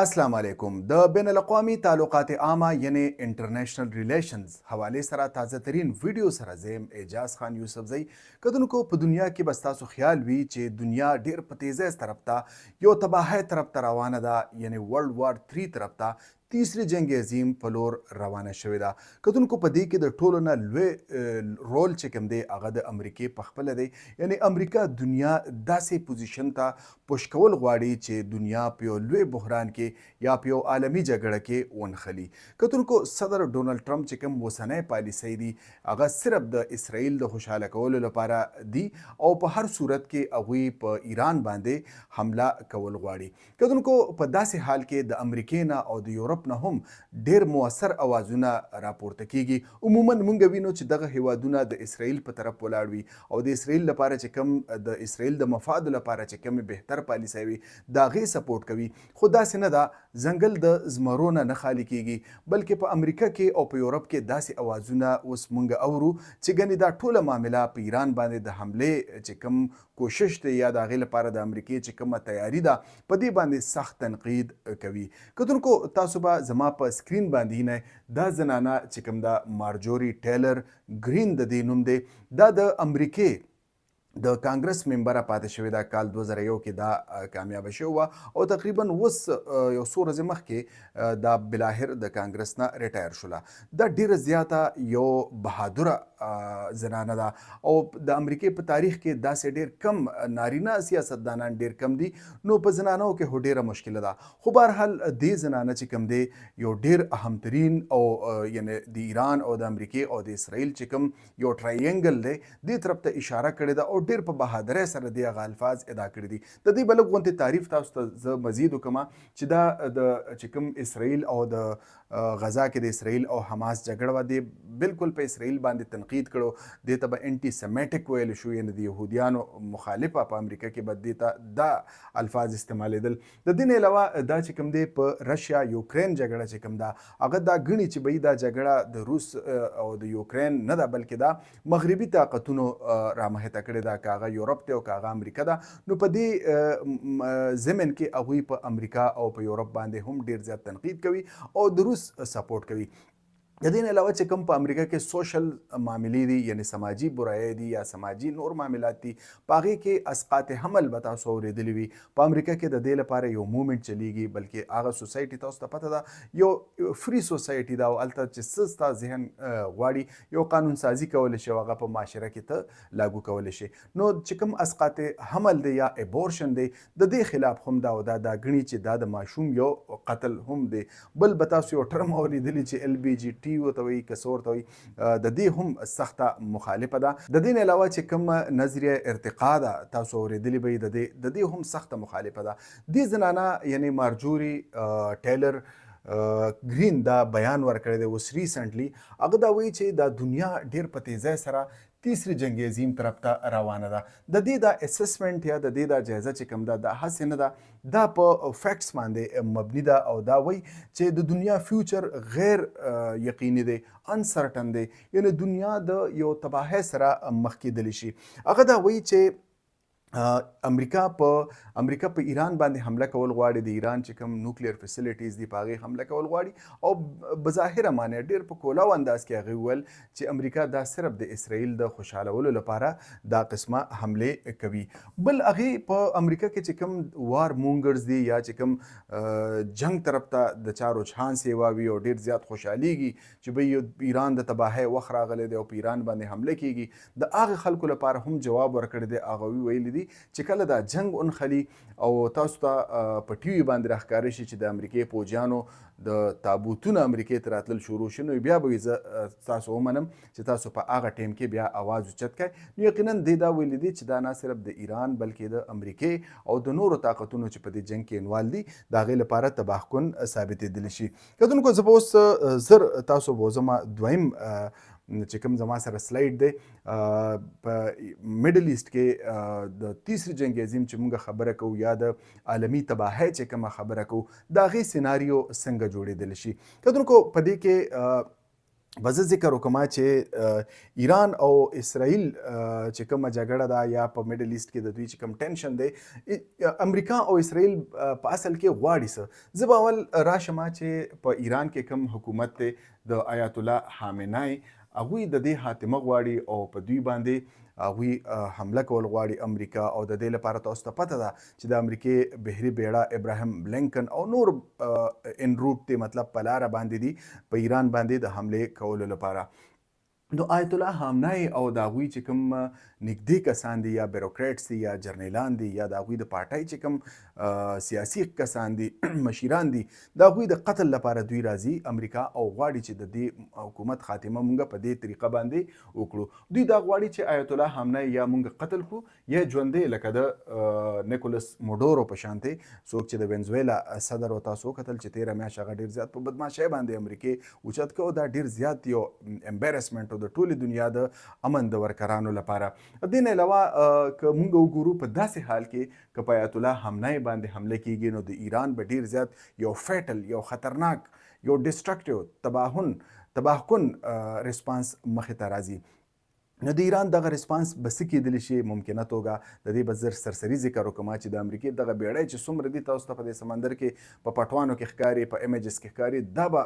السلام علیکم. د بین الاقوامي تعلقات عامه یعنی انټرنیشنل ریلیشنز حوالې سره تازه ترین ویډیو سره زه یم اعجاز خان یوسفزی. کتونکو، په دنیا کې به ستاسو خیال وي چې دنیا ډیر په تیزۍ طرف ته، یو تباهۍ طرف ته روانه ده، یعنی ورلډ وار 3 طرف ته، تیسري جنګ عظیم په لور روانه شوې ده. کتونکو، په دې کې د ټولو نه لوی رول چې کوم دی، هغه د امریکې په خپله دی، یعنی امریکا دنیا داسې پوزیشن ته پوش کول غواړي چې دنیا په یو لوی بحران کې یا په یو عالمي جګړه کې ونښلي. کتونکو، صدر ډونالد ټرمپ چې کوم اوسنۍ پالیسۍ دي، هغه صرف د اسرائیل د خوشحاله کولو لپاره دي او په هر صورت کې هغوی په ایران باندې حمله کول غواړي. کتونکو، په داسې حال کې د امریکې نه او د یورپ نه هم ډیر موثر اوازونه راپورته کیږي. عموما مونږ وینو چې دغه هیوادونه د اسرائیل په طرف ولاړ وي او د اسرائیل لپاره چې کوم، د اسرائیل د مفاد لپاره چې کوم بهتر پالیسي وي، د هغې سپورټ کوي. خو داسې نه ده، ځنګل د زمرو نه نه خالي کیږي، بلکې په امریکا کې او په یورپ کې داسې اوازونه اوس مونږ اورو چې ګنې دا ټوله معامله په ایران باندې د حملې چې کوم کوشش دی یا د هغې لپاره د امریکې چې کومه تیاری ده، په دې باندې سخت تنقید کوي. کتونکو، تاسو به زما په سکرین باندې نه دا زنانه چې کوم دا مارجوري ټیلر ګرین د دې نوم دی، دا د امریکې د کانګرس ممبره پاتې شوې ده. کال 2001 کې دا کامیابه شوې وه او تقریبا اوس یو څو ورځې مخکې دا بلاهر د کانګرس نه ریټایر شوله. دا ډیره زیاته یو بهادره زنانه ده او د امریکې په تاریخ کې داسې ډیر کم نارینه سیاستدانان ډیر کم دي، نو په زنانو کې هو ډیره مشکله ده. خو بهرحال دې زنانه چې کوم دی، یو ډیر اهم ترین او یعنی د ایران او د امریکې او د اسرائیل چې کوم یو ټرایینګل دی، دې طرف ته اشاره کړې ده او ډیر په بهادرۍ سره دې هغه الفاظ ادا کړي دي. د دې به لږ غونتې تعریف تاسو ته زه مزید وکړم چې دا د چې کوم اسرائیل او د غزا کې د اسرائیل او حماس جګړه وه، دې بالکل په اسرائیل باندې تنقید کړو. دې ته به انټي سمیټک ویل شو، یعنی د یهودیانو مخالفه. په امریکا کې به دې ته دا الفاظ استعمالیدل. د دې نه علاوه دا چې کوم دی، په رشیا یوکرین جګړه چې کوم ده، هغه دا ګڼي چې به دا جګړه د روس او د یوکرین نه ده، بلکې دا مغربي طاقتونو رامخته کړې ده، که هغه یورپ دی او که هغه امریکا ده. نو په دې ضمن کې هغوی په امریکا او په یورپ باندې هم ډیر زیات تنقید کوي او د روس سپورټ کوي. د دې نه علاوه چې کوم په امریکا کې سوشل معاملې دي، یعنی سماجي برایي دي یا سماجي نور معاملات دي، په هغې کې اسقاط حمل به تاسو اورېدلي وي. په امریکا کې د دې لپاره یو موومنټ چلیږي، بلکې هغه سوسایټي، تاسو ته پته ده، یو فري سوسایټي ده او هلته چې څه ستا ذهن غواړي، یو قانون سازي کولی شي او هغه په معاشره کې ته لاګو کولی شي. نو چې کوم اسقاط حمل دی یا ابورشن دی، د دې خلاف هم دا او دا دا ګڼي چې دا د ماشوم یو قتل هم دی. بل به تاسو یو ټرم اورېدلی چې ال بي جي ټي ورته وایي که څه ورته وایي، د دې هم سخته مخالفه ده. د دې نه علاوه چې کوم نظریه ارتقا ده، تاسو اورېدلی به وي، د دې هم سخته مخالفه ده دې زنانه، یعنی مارجوري ټیلر ګرین دا بیان ورکړی دی اوس ریسنټلی. هغه دا وایي چې دا دنیا ډیر په تیزۍ سره تیسری جنگ عظیم طرف ته روانه ده. د دې دا اسسمنټ یا د دې دا جایزه چې کوم ده، دا هسې نه ده، دا په فیکټس باندې مبني ده او دا وایي چې د دنیا فیوچر غیر یقیني دی، انسرټن دی، یعنی دنیا د یو تباهۍ سره مخ کېدلی شي. هغه دا وایي چې امریکا په ایران باندې حمله کول غواړي، د ایران چې کوم نوکلیر فیسیلیټیز دي، په هغې حمله کول غواړي او بظاهره معنی ډیر په کولاو انداز کې هغه وویل چې امریکا دا صرف د اسرائیل د خوشحالولو لپاره دا قسمه حمله کوي. بل هغې په امریکا کې چې کوم وار مونګرز دي یا چې کوم جنگ طرف ته د چا رجحان سیوا وي او ډیر زیات خوشحالیږي چې به ایران د تباهۍ وخت راغلی دی او په ایران باندې حمله کیږي، د هغه خلکو لپاره هم جواب ورکړی دی. هغه ویلي دي چې کله دا جنگ ونښلي او تاسو ته په ټي وي باندې راښکاره شي چې د امریکې پوجیانو د تابوتونه امریکې ته راتلل شروع شي، نو بیا به زه تاسو ومنم چې تاسو په هغه ټیم کې بیا اواز اوچت کړئ. نو یقینا دې دا ویلي دي چې دا نه صرف د ایران، بلکې د امریکې او د نورو طاقتونو چې په دې جنگ کې انوال دي، د هغې لپاره تباه کن ثابتېدلی شي. کتونکو، زه به اوس زر تاسو بوزم دویم چې کوم زما سره سلایډ دی. په میډل ایست کې د تیسري جنگ عظیم چې موږ خبره کوو یا د عالمي تباهۍ چې کومه خبره کوو، د هغې سیناریو څنګه جوړېدلی شي؟ کتونکو، په دې کې به زه ذکر وکم چې ایران او اسرائیل چې کومه جګړه ده یا په میډل ایست کې د دوی چې کوم ټینشن دی، امریکا او اسرائیل په اصل کې غواړي څه؟ زه به اول راشم چې په ایران کې کوم حکومت دی د آیت الله خامنه‌ای، هغوی د دې خاتمه غواړي او په دوی باندې هغوی حمله کول غواړي امریکا. او د دې لپاره تاسو ته پته ده چې د امریکې بحري بیړه ابراهیم لینکن او نور ان روټ دی، مطلب په لاره باندې دي په ایران باندې د حملې کولو لپاره. نو آیت الله خامنه‌ای او د هغوی چې کوم نږدې کسان دي، یا بیروکریټس دي یا جرنیلان دي، یا د هغوی د پارټۍ چې کوم سیاسي کسان دي، مشیران دي، د هغوی د قتل لپاره دوی راځي امریکا او غواړي چې د دې حکومت خاتمه مونږ په دې طریقه باندې وکړو. دوی دا غواړي چې آیت الله خامنه‌ای یا مونږ قتل کړو یا ژوندی، لکه د نیکولس موډورو په شانتې څوک چې د وینزویلا صدر او تاسو وکتل چې تیره میاشت هغه ډیر زیات په بدمعاشۍ باندې امریکې اوچت کړ. دا ډیر زیات یو امبیرسمنټ د ټولې دنیا د امن د ورکرانو لپاره. دې نه علاوه که مونږ وګورو، په داسې حال کې که په آیت الله خامنه‌ای باندې حمله کیږي، نو د ایران به ډیر زیات یو fatal، یو خطرناک، یو destructive، تباه کن response مخې ته راځي. نو د ایران دغه response به څه کېدلی شي؟ ممکنه توګه د دې به زر سرسري ذکر وکړم چې د امریکې دغه بیړۍ چې څومره دي، تاسو ته په دې سمندر کې په پټوانو کې ښکاري، په images کې ښکاري، دا به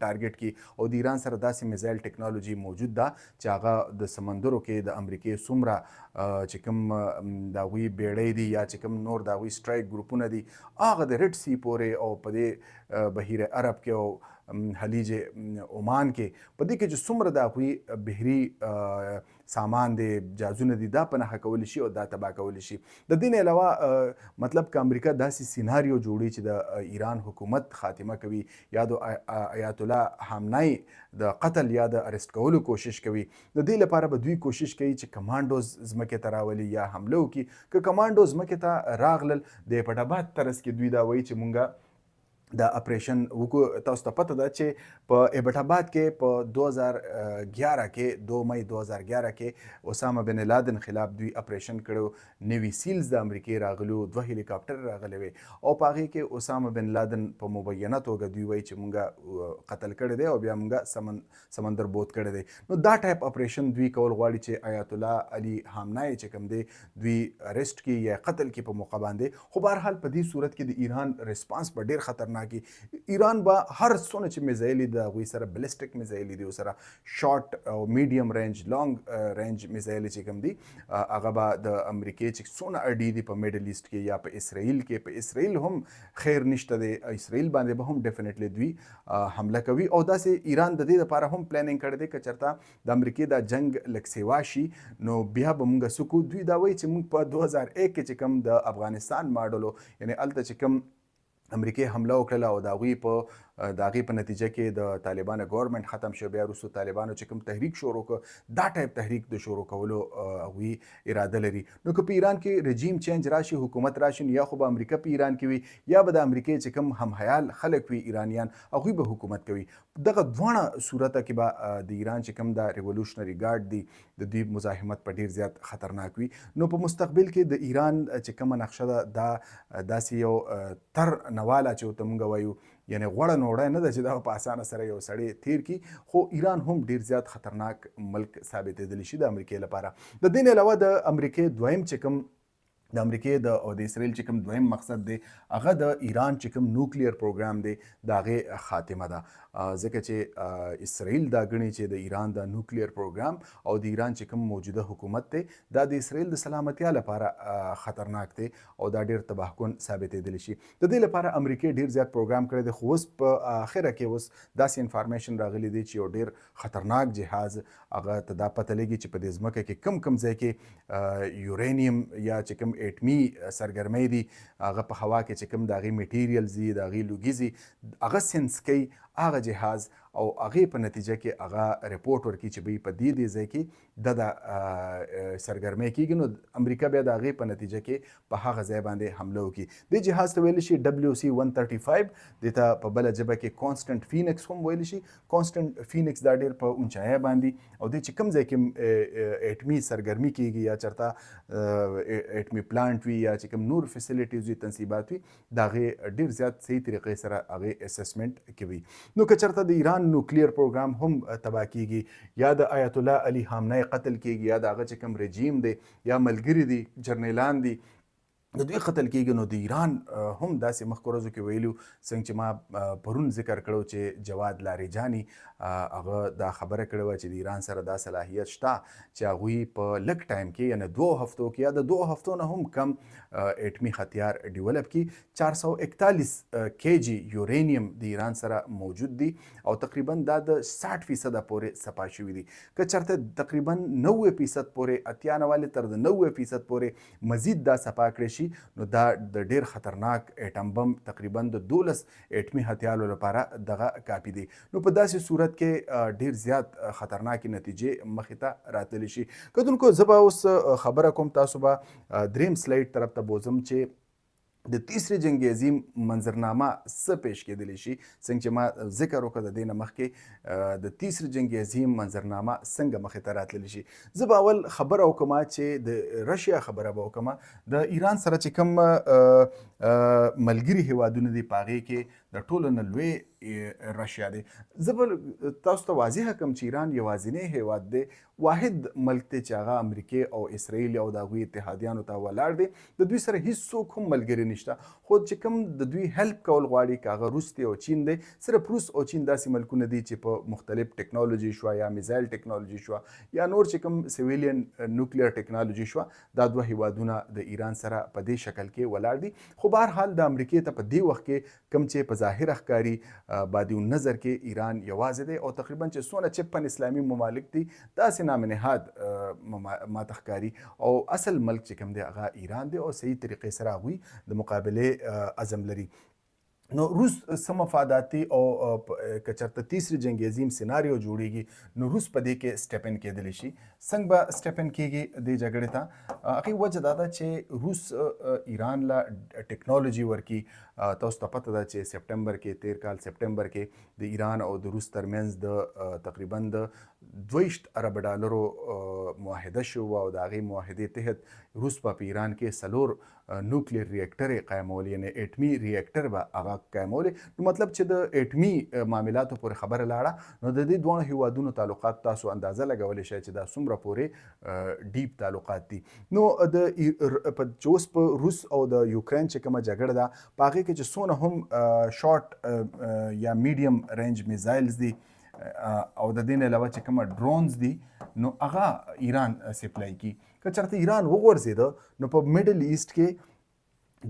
target کړي. او د ایران سره داسې میزایل ټکنالوژي موجود ده چې هغه د سمندرو کې د امریکې څومره چې کوم د هغوی بیړۍ دي یا چې کوم نور د هغوی strike ګروپونه دي، هغه د Red Sea پورې او په دې بحیره عرب کې او خلیج عمان کې، په دې کې چې څومره د هغوی بحري سامان دی، جازونه دي، دا په نښه کولی شي او دا تباه کولی شي. د دې نه علاوه مطلب که امریکا داسې سیناریو جوړي چې د ایران حکومت خاتمه کوي یا د آیت الله خامنه‌ای د قتل یا د arrest کولو کوشش کوي، د دې لپاره به دوی کوشش کوي چې کمانډوز ځمکې ته راولي یا حمله وکړي. که کمانډو ځمکې ته راغلل، د ایبټ آباد طرز کې دوی دا وایي چې مونږه دا اپریشن وکړو. تاسو ته پته ده چې په ایبټ آباد کې په 2011 کې، 2 مئی 2011 کې اسامه بن لادن خلاف دوی اپریشن کړو. Navy SEALs د امریکې راغلو، دوه هلیکاپټر راغلي وي او په هغې کې اسامه بن لادن په مبینه توګه دوی وایي چې مونږه قتل کړی دی او بیا مونږه سمندر بود کړی دی. نو دا type operation دوی کول غواړي چې آیت الله علي خامنه‌ای چې کوم دی دوی arrest کړي یا قتل کړي په موقع باندې. خو بهرحال په دې صورت کې د ایران response به ډیر خطرناک وي. ایران به هر څونه چې میزایل د هغوی سره ballistic missile دي، سره شارټ او medium range، long range missile چې کوم دي، هغه به د امریکې چې څونه اډې دي په Middle East کې یا په اسرائیل کې، په اسرائیل هم خیر نشته دی، اسرائیل باندې به هم definitely دوی حمله کوي. او داسې ایران د دې لپاره هم planning کړی دی که چېرته د امریکې دا جنگ لږ سیوا شي، نو بیا به مونږ څه کوو. دوی دا وایي چې مونږ په 2001 کې چې کوم د افغانستان ماډلو، یعنې هلته چې کوم امریکې حمله وکړله او د هغې په نتیجه کې د طالبانو government ختم شو، بیا وروسته طالبانو چې کوم تحریک شروع کړ، دا type تحریک د شروع کولو هغوی اراده لري. نو که په ایران کې regime change راشي، حکومت راشي، نو یا خو به امریکا په ایران کې وي یا به د امریکې چې کوم همخیال خلک وي ایرانیان، هغوی به حکومت کوي. دغه دواړه صورته کې به د ایران چې کوم د Revolutionary Guard دی، د دوی مزاحمت په ډیر زیات خطرناک وي. نو په مستقبل کې د ایران چې کومه نقشه ده، دا داسې یو تر نواله چې ورته مونږ وایو، یعنی غوړه نوړی نه ده چې دا په اسانه سره یو سړی تیر کړي. خو ایران هم ډیر زیات خطرناک ملک ثابتېدلی شي د امریکې لپاره. د دې نه علاوه د امریکې د او د اسرائیل چې کوم دویم مقصد دی، هغه د ایران چې کوم nuclear program دی، د هغې خاتمه ده، ځکه چې اسرائیل دا ګڼي چې د ایران د nuclear program او د ایران چې کوم موجوده حکومت دی، دا د اسرائیل د سلامتیا لپاره خطرناک دی او دا ډیر تباه کن ثابتېدلی شي. د دې لپاره امریکې ډیر زیات پروګرام کړی دی. خو اوس په آخره کې اوس داسې information راغلی دی چې یو ډیر خطرناک جهاز، هغه ته دا پته لګي چې په دې ځمکه کې کم کم ځای کې یورانیم یا چې کوم اټمي سرګرمۍ دي، هغه په هوا کې چې کوم د هغې materials دي، د هغې لوګي دي، هغه sense کوي هغه جهاز او هغې په نتیجه کې هغه رپورټ ورکړي چې بھئی په دې دې ځای کې د سرګرمۍ کېږي. نو امریکا بیا د هغې په نتیجه کې په هغه ځای باندې حمله وکړي. دې جهاز ته ویل شي WC 135. دې ته په بله ژبه کې Constant Phoenix هم ویل شي. Constant Phoenix دا ډېر په اونچایۍ باندې او دې چې کوم ځای کې اټمي سرګرمي کېږي یا چېرته اټمي plant وي یا چې کوم نور facilities وي، تنصیبات وي، د هغې ډېر زیات صحیح طریقې سره هغې assessment کوي. نو که چرته د ایران نوکلیر پروګرام هم تباه کیږي، یا د آیت الله علی خامنه قتل کیږي، یا د هغه چې کوم رژیم دی یا ملګري دي، جرنیلان دي، د دوی قتل کیږي، نو د ایران هم داسې مخکې ورځو کې ویلو، څنګه چې ما پرون ذکر کړو چې جواد لاریجاني هغه دا خبره کړې وه چې د ایران سره دا صلاحیت شته چې هغوی په لږ ټایم کې، یعنی 2 هفتو کې یا د 2 هفتو نه هم کم، اټمي هتیار ډیولپ کړي. 441 کې جي یورانیم د ایران سره موجود دي او تقریبا دا د 60% پورې صفا شوي دي. که چرته تقریبا 90% پورې، 80 نه والې تر د 90% پورې مزید دا صفا کړی شي، نو دا د ډیر خطرناک اټم بم، تقریبا د 12 اټمي هتیارو لپاره دغه کافي دی. نو په داسې صورت کې ډیر زیات خطرناکې نتیجې مخې ته راتللی شي. کتونکو، زه به اوس خبره کوم، تاسو به دریم سلایډ طرف ته بوزم چې د تیسري جنگ عظیم منظرنامه څه پیش کېدلی شي. څنګه چې ما ذکر وکړ د دې نه مخکې، د تیسري جنگ عظیم منظرنامه څنګه مخې ته راتللی شي. زه به اول خبره وکړم چې د رشیا خبره به وکړم. د ایران سره چې کوم ملګري هیوادونه دي، په هغې کې د ټولو نه لوی رشیا دی. زه به تاسو ته واضح کړم چې ایران یوازینی هیواد دی، واحد ملک دی چې هغه امریکې او اسرائیل او د هغوی اتحادیانو ته ولاړ دی. د دوی سره هیڅ څوک هم ملګری نشته، خو چې کوم د دوی help کول غواړي، که هغه روس دی او چین دی. صرف روس او چین داسې ملکونه دي چې په مختلف ټکنالوژي شوه یا میزایل ټکنالوژي شوه یا نور چې کوم civilian nuclear technology شوه، دا دوه هیوادونه د ایران سره په دې شکل کې ولاړ دي. خو بهرحال د امریکې ته په دې وخت کې کوم چې په ظاهره ښکاري، بادی النظر کې ایران یوازې دی او تقریبا چې څونه 56 اسلامي ممالک دي، داسې نام نهاد ماته ښکاري او اصل ملک چې کوم دی، هغه ایران دی او صحیح طریقې سره هغوی د مقابلې عزم لري. نو روس څه مفادات دي او که چېرته تیسری جنگ عظیم سناریو جوړیږي، نو روس په دې کې step in کېدلی شي؟ څنګه به step in کېږي دې جګړې ته؟ هغې وجه دا ده چې روس ایران له ټکنالوژي ورکي. تاسو ته پته ده چې سپټمبر کې، تیر کال سپټمبر کې د ایران او د روس ترمنځ د تقریبا د 22 ارب ډالرو معاهده شو او د هغې معاهدې تحت روس په ایران کې څلور نوکلیر ریاکټر قایمول، یعنی اټمی ریاکټر به هغه قایمول. نو مطلب چې د اټمی معاملاتو پورې خبره لاړه، نو د دې دواړو هیوادونو تعلقات تاسو اندازه لګولی شئ چې دا څومره پورې deep تعلقات دي. نو د په اوس په روس او د یوکرين چې کومه جګړه ده، په هغې کې چې څونه هم شارټ یا medium range missiles دي او د دې نه علاوه چې کومه drones دي، نو هغه ایران supply کی. که چېرته ایران وغورځېده، نو په Middle East کې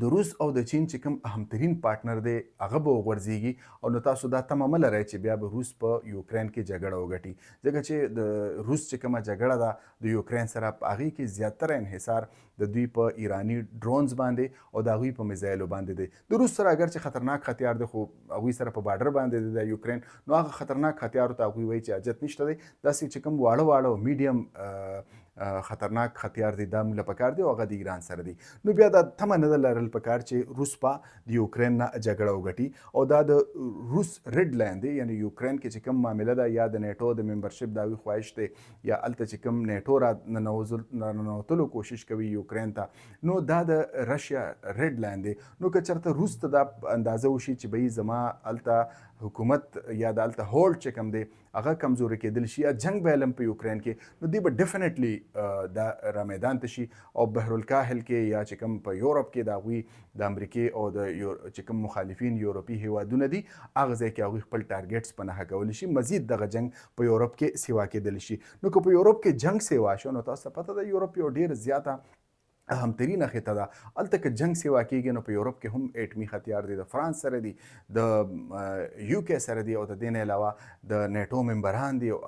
د روس او د چین چې کوم اهم ترین partner دی، هغه به وغورځيږي. او نو تاسو دا تمه مه لرئ چې بیا به روس په یوکرين کې جګړه وګټي، ځکه چې د روس چې کومه جګړه ده د یوکرين سره، په هغې کې زیاتره انحصار د دوی په ایرانی drones باندې او د هغوی په میزایلو باندې دی. د روس سره اګر چې خطرناک هتیار دی، خو هغوی سره په بارډر باندې دی د یوکرين، نو هغه خطرناک هتیارو ته هغوی وایي چې حاجت نشته دی. داسې چې کوم واړه واړه او میډیم خطرناک هتیار دی، دا موږ له پکار دی او هغه د ایران سره دی. نو بیا دا تمه نه ده لرل پکار چې روس په د یوکرين نه جګړه وګټي او دا د روس red line دی. یعنی یوکرين کې چې کوم معامله ده، یا د نیټو د membership دا وی خواهش دی، یا هلته چې کوم نیټو را ننوتلو کوشش کوي یوکرين ته، نو دا د رشیا red line دی. نو که چېرته روس ته دا اندازه وشي چې به زما هلته حکومت یا د هلته hold چې کوم دی، هغه کمزوري کېدل شي یا جنگ به علم په یوکرين کې، نو دی به definitely دا را میدان ته شي او بحر الکاهل کې یا چې کوم په یورپ کې د هغوی د امریکې او د چې کوم مخالفین یورپي هیوادونه دي، هغه ځای کې هغوی خپل targets په نښه کولی شي. مزید دغه جنگ په یورپ کې سیوا کېدل شي. نو که په یورپ کې جنگ سیوا شو، نو تاسو ته پته ده، یورپ یو ډیر زیاته اهم ترینه خطه ده. هلته که جنگ سیوا کیږي، نو په یورپ کې هم اټمی هتیار دي، د فرانس سره دي، د یو کې سره دي او د دې نه علاوه د نیټو ممبران دي او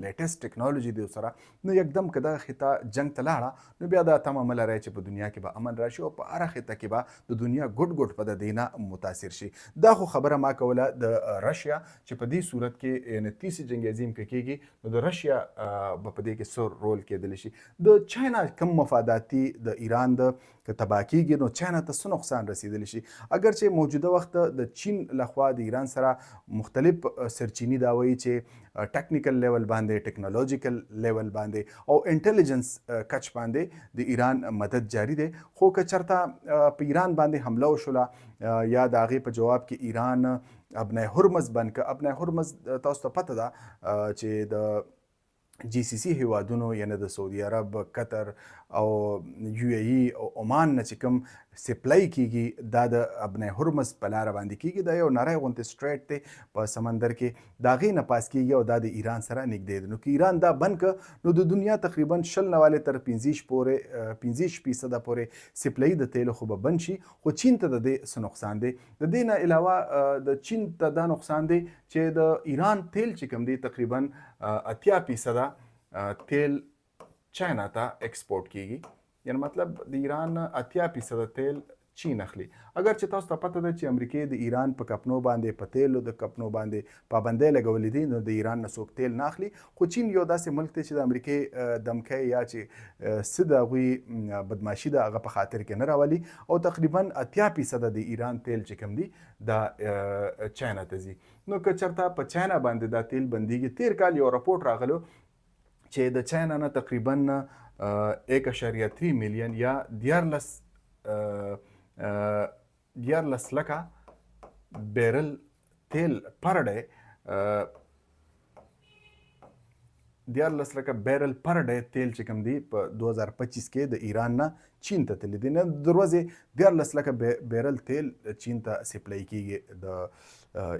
latest technology دي سره. نو یکدم که دغه خطه جنگ ته لاړه، نو بیا دا تمه مه لرئ چې په دنیا کې به امن راشي او په هره خطه کې به د دنیا ګوټ ګوټ په د دې نه متاثر شي. دا خو خبره ما کوله د رشیا چې په دې صورت کې، یعنی تیسری جنگ عظیم کې کیږي، نو د رشیا به په دې کې څه رول کېدلی شي؟ د چاینا کم مفادات دي د ایران د که تباه کیږي نو چاینا ته څه نقصان رسیدلی شي؟ اګر چې موجوده وخت د چین لخوا د ایران سره مختلف سرچینی دا وایي چې ټیکنیکل لیول باندې، ټکنالوژیکل لیول باندې او انټیلیجنس کچ باندې د ایران مدد جاری دی، خو که چرته په ایران باندې حمله وشوله یا د هغې په جواب کې ایران ابنای هرمز بند که، ابنای هرمز تاسو ته پته ده چې د جی سی سی هیوادونو، یعنی د سعودي عرب، قطر او یو ای ای او عمان نه چې کوم سپلای کیږي، دا د ابنای هرمز په لاره باندې کیږي. دا یو نری غونتې سټریټ دی په سمندر کې، د هغې نه پاس کیږي او دا د ایران سره نږدې دی. نو که ایران دا بند که نو د دنیا تقریبا 20 نه والې تر 25 پورې، 25% پورې سپلای د تیلو خو به بند شي. خو چین ته د دې څه نقصان دی؟ د دې نه علاوه د چین ته دا نقصان دی چې د ایران تیل چې کوم دی، تقریبا 80% تیل چاینا ته ایکسپورټ کیږي، یعنی مطلب د ایران 80% تیل چین اخلي. اگر چې تاسو ته پته ده چې امریکې د ایران په کپنو باندې، په تیلو د کپنو باندې پابندۍ لګولې دي، نو د ایران نه څوک تیل نه اخلي. خو چین یو داسې ملک دی چې د امریکې دمکۍ یا چې څه د هغوی بدماشي ده، هغه په خاطر کې نه راولي او تقریبا 80% د ایران تیل چې کوم دي، دا چاینا ته ځي. نو که چرته په چاینا باندې دا تیل بندیږي، تیر کال یو رپورټ راغلو چې د چاینا نه تقریبا 1.3 میلیون یا 13 لکه بیرل تیل پر ډی، 13 لکه بیرل پر ډی تیل چې کوم دی، په 2025 کې د ایران نه چین ته تللی دی. نه د ورځې 13 لکه بیرل تیل چین ته سپلای کیږي د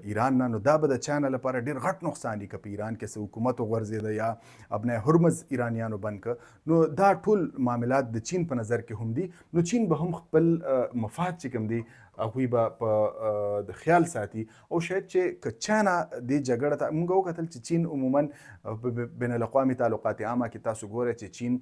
ایران نه. نو دا به د چاینا لپاره ډیر غټ نقصان وي که په ایران کې څه حکومت وغورځېده یا ابنای هرمز ایرانیانو بند که. نو دا ټول معاملات د چین په نظر کې هم دي. نو چین به هم خپل مفاد چې کوم دي، هغوی به په د خیال ساتي. او شاید چې که چاینا دې جګړه ته موږ وکتل چې چین عموما په بین الاقوامي تعلقات عامه کې تاسو ګورئ چې چین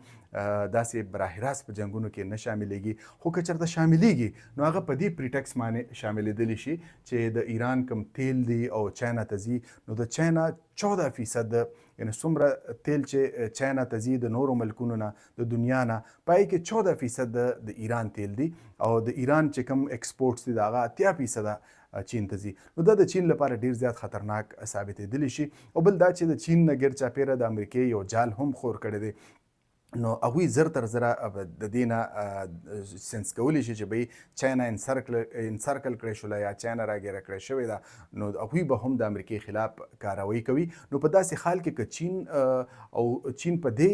داسې براه راست په جنگونو کې نه شاملېږي، خو که چېرته شاملېږي نو هغه په دې پریټکس باندې شاملېدلی شي چې د ایران کوم تیل دی او چاینا ته ځي، نو د چاینا 14%، یعنی څومره تیل چې چاینا ته ځي د نورو ملکونو نه، د دنیا نه، پای کې 14% د ایران تیل دی او د ایران چې کوم ایکسپورټس دي، د هغه 80% چین ته ځي. نو دا د چین لپاره ډیر زیات خطرناک ثابتېدلی شي. او بل دا چې د چین نه ګیر چاپیره د امریکې یو جال هم خور کړی دی. نو هغوی زر تر زره د دې نه سنس کولی شي چې بھئی چاینا انسرکل کړی شوله یا چاینا راګیره کړی شوې ده، نو هغوی به هم د امریکې خلاف کاروایی کوي. نو په داسې حال کې که چین او چین په دې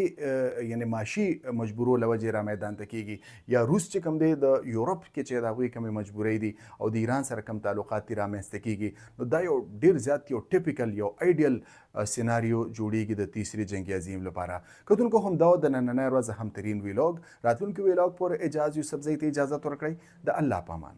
یعنی معاشي مجبورو له وجې را میدان ته کیږي، یا روس چې کوم دی، د یورپ کې چې د هغوی کومې مجبورۍ دي او د ایران سره کوم تعلقات دي، رامنځته کیږي، نو دا یو ډیر زیات یو ټیپیکل، یو ایډیل سیناریو جوړیږي د تیسري جنگ عظیم لپاره. کتونکو، هم دا د نننۍ ورځ اهم ترین ویلاګ. راتلونکي ویلاګ پورې اعجاز یوسفزۍ ته اجازه ورکړئ. د الله په امان.